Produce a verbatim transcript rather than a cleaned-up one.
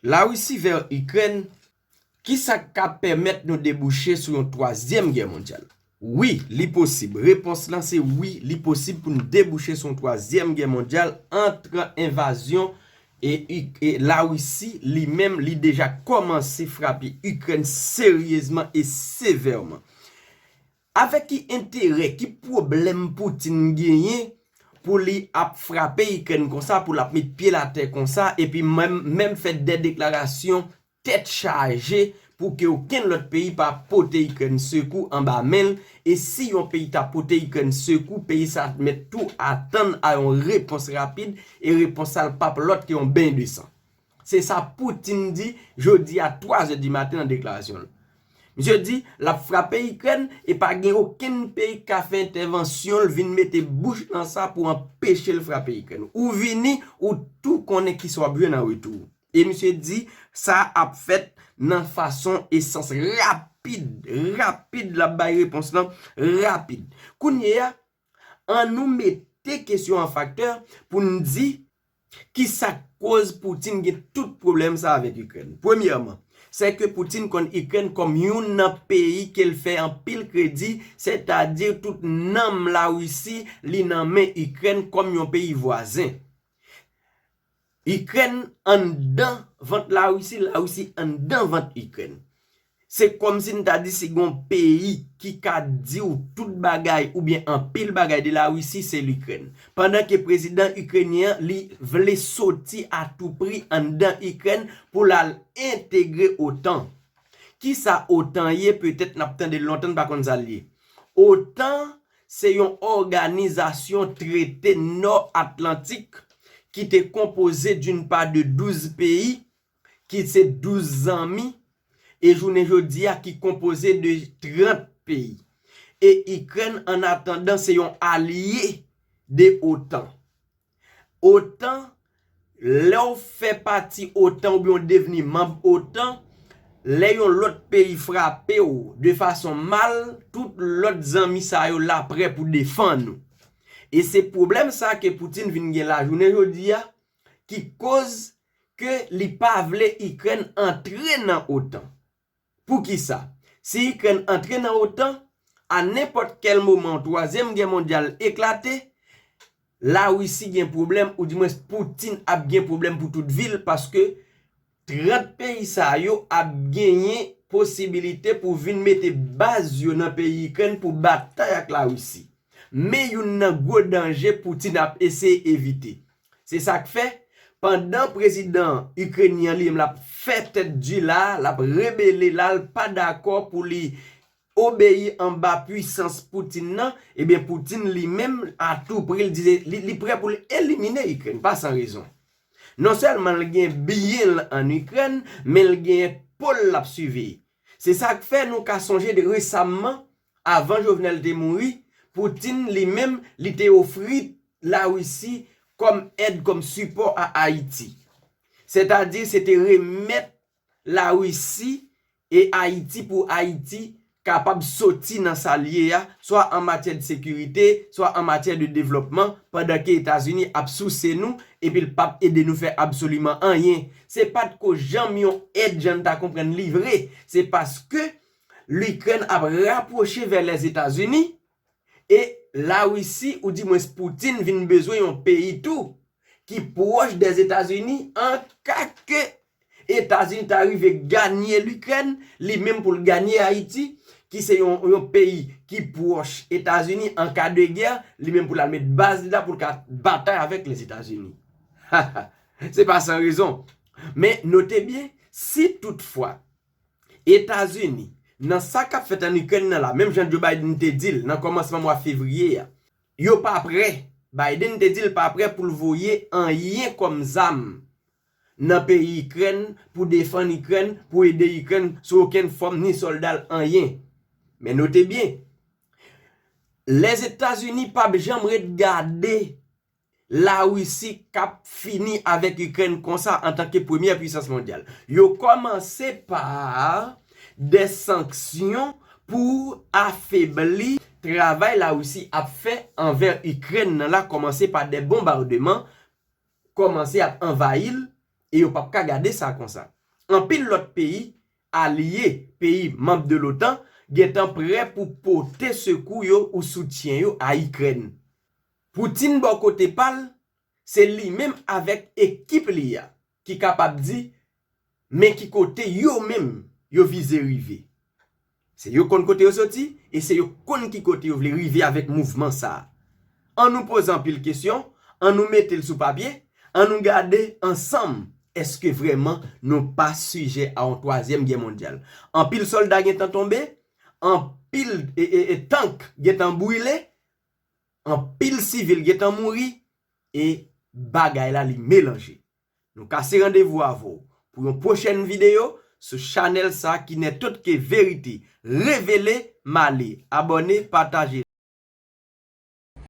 Larisi vè Ikrèn, kisa k ka pèmèt nou debouche sou yon twazyèm gè mondyal? Wi, li posib. Repons lan se wi, li posib pou n debouche sou yon twazyèm gè mondyal ant envazyon e, e, e Larisi li menm li deja kòmanse frape Ikrèn seryezman e sevèman. Avèk ki enterè, ki pwoblèm Putin genyen pou li ap frape Ikrèn konsa, pou l ap met pye l atè konsa, epi menm, menm fè de deklarasyon tèt chaje pou ke okenn lòt peyi pa pote Ikrèn sekou anba men l, e si yon peyi ta pote Ikrèn sekou, peyi sa mèt tou atann a yon repons rapid, e repons sa l p ap lòt ke yon beny de san. Se sa Putin di jodi a twa zè di maten nan deklarasyon l. Misye di l ap frape Ikrèn e pa gen okenn peyi k ka fè entèvansyon l vin mete bouch nan sa pou anpeche l frape Ikrèn. Ou vini, ou tou konnen kisa w ap jwenn an retou. E misye di sa ap fèt nan fason esans rapid, rapid l ap bay repons lan rapid. Kounye a, an nou mete kesyon an faktè pou n di kisa k koz Putin gen tout pwoblèm sa avèk Ikrèn. Premyèman, se ke Putin konn Ikrèn kòm youn nan peyi ke l fè anpil kredi, sètadi tout nanm Larisi li nan men Ikrèn kòm yon peyi vwazen. Ikrèn anndan vant Larisi, Larisi anndan vant Ikrèn. Se kòmsi n ta di si gon peyi ki ka di w tout bagay oubyen anpil bagay de Larisi, se Likrèn. Pandan ke prezidan ikrenyen an, li vle soti atoupri anndan Ikrèn pou l al entegre otan. Kisa otan ye? Petèt n ap tande l lontan, n pa konn sa l ye. Otan se yon òganizasyon trete nò atlantik ki te konpoze d'une part de douz peyi, ki se douz zanmi, e jounen jodi a ki konpoze de trant peyi. E Ikrèn, an atandan, se yon alye de otan. Otan, lè w fè pati otan oubyen w devni manm otan, lè yon lòt peyi frape w de fason mal, tout lòt zanmi sa yo la prè pou defann ou. E se pwoblèm sa ke Putin vin gen la jounen jodi a, ki koz ke li pa vle Ikrèn antre nan otan. Poukisa? Si Ikrèn antre nan otan, a nenpòt kèl moman yon twazyèm gè mondyal eklate, Larisi gen pwoblèm, oudimwens Putin ap gen pwoblèm pou tout vi l, paske trant peyi sa yo ap genyen posibilite pou vin mete baz yo nan peyi Ikrèn pou batay ak Larisi. Men youn nan gwo danje Putin ap eseye evite. Se sa k fè, pandan prezidan ikrenyen li menm l ap fè tèt di la, l ap rebele la, l pa dakò pou li obeyi anba pwisans Putin nan, ebyen Putin li menm atoupri l di li, li prè pou l elimine Ikrèn, pa san rezon. Non sèlman l gen byen l ann Ikrèn, men l gen po l l ap siveye. Se sa k fè nou ka sonje de resamman, avan Jovenel te mouri, Putin li menm li te ofri Larisi kòm èd, kòm sipò a Ayiti. Sètadi se te remèt Larisi e Ayiti pou Ayiti kapab soti nan sa l ye a, swa an matyè de sekirite, swa an matyè de devlòpman, pandan ke Etazini ap souse nou, epi l p ap ede nou fè absoliman anyen. Se pa t ko janm yon èd jan n ta konprann li vre. Se paske Likrèn ap rapwoche vè Lèzetazini, e Larisi, oudimwens Putin, vin bezwen yon peyi tou ki pwòch dèzetazini, an ka ke Etazini ta rive ganye Likrèn, li menm pou l ganye Ayiti, ki se yon, yon peyi ki pwòch Etazini, an ka de gè, li menm pou l al met baz li la pou l ka batay avèk Lèzetazini. Se pa san rezon. Men note byen, si toutfwa Etazini, nan sa k ap fèt ann Ikrèn nan la, menm jan Joe Biden te di l nan kòmansman mwa fevriye a, yo pa prè. Biden te di l pa prè pou l voye anyen kòm zam nan peyi Ikrèn, pou defann Ikrèn, pou ede Ikrèn sou okenn fòm, ni sòlda l, anyen. Men note byen, Lèzetazini p ap janm ret gade Larisi k ap fini avèk Ikrèn konsa antanke premyè pwisans mondyal. Yo kòmanse pa de sanksyon pou afebli travay Larisi ap fè anvè Ikrèn nan la, kòmanse pa de bonbademan, kòmanse ap anvayi l, E yo p ap ka gade sa konsa. Anpil lòt peyi alye, peyi manm de l'OTAN, gentan prè pou pote sekou yo ou soutyen yo a Ikrèn. Putin bò kote pa l, se li menm avèk ekip li a ki kapab di men ki kote yo menm yo vize rive. Se yo konn kote yo soti e se yo konn ki kote yo vle rive avèk mouvman sa a. An nou poze anpil kesyon, an nou mete l sou papye, an nou gade ansanm èske vrèman nou pa sijè a yon twazyèm gè mondyal. Anpil sòlda gentan tonbe, anpil e, e, e tank gentan brile, anpil sivil gentan mouri e bagay la li melanje. Nou kase randevou avè w pou yon pwochèn videyo sou chanèl sa ki n'est autre que vérité. Revele, male, abòne, pataje,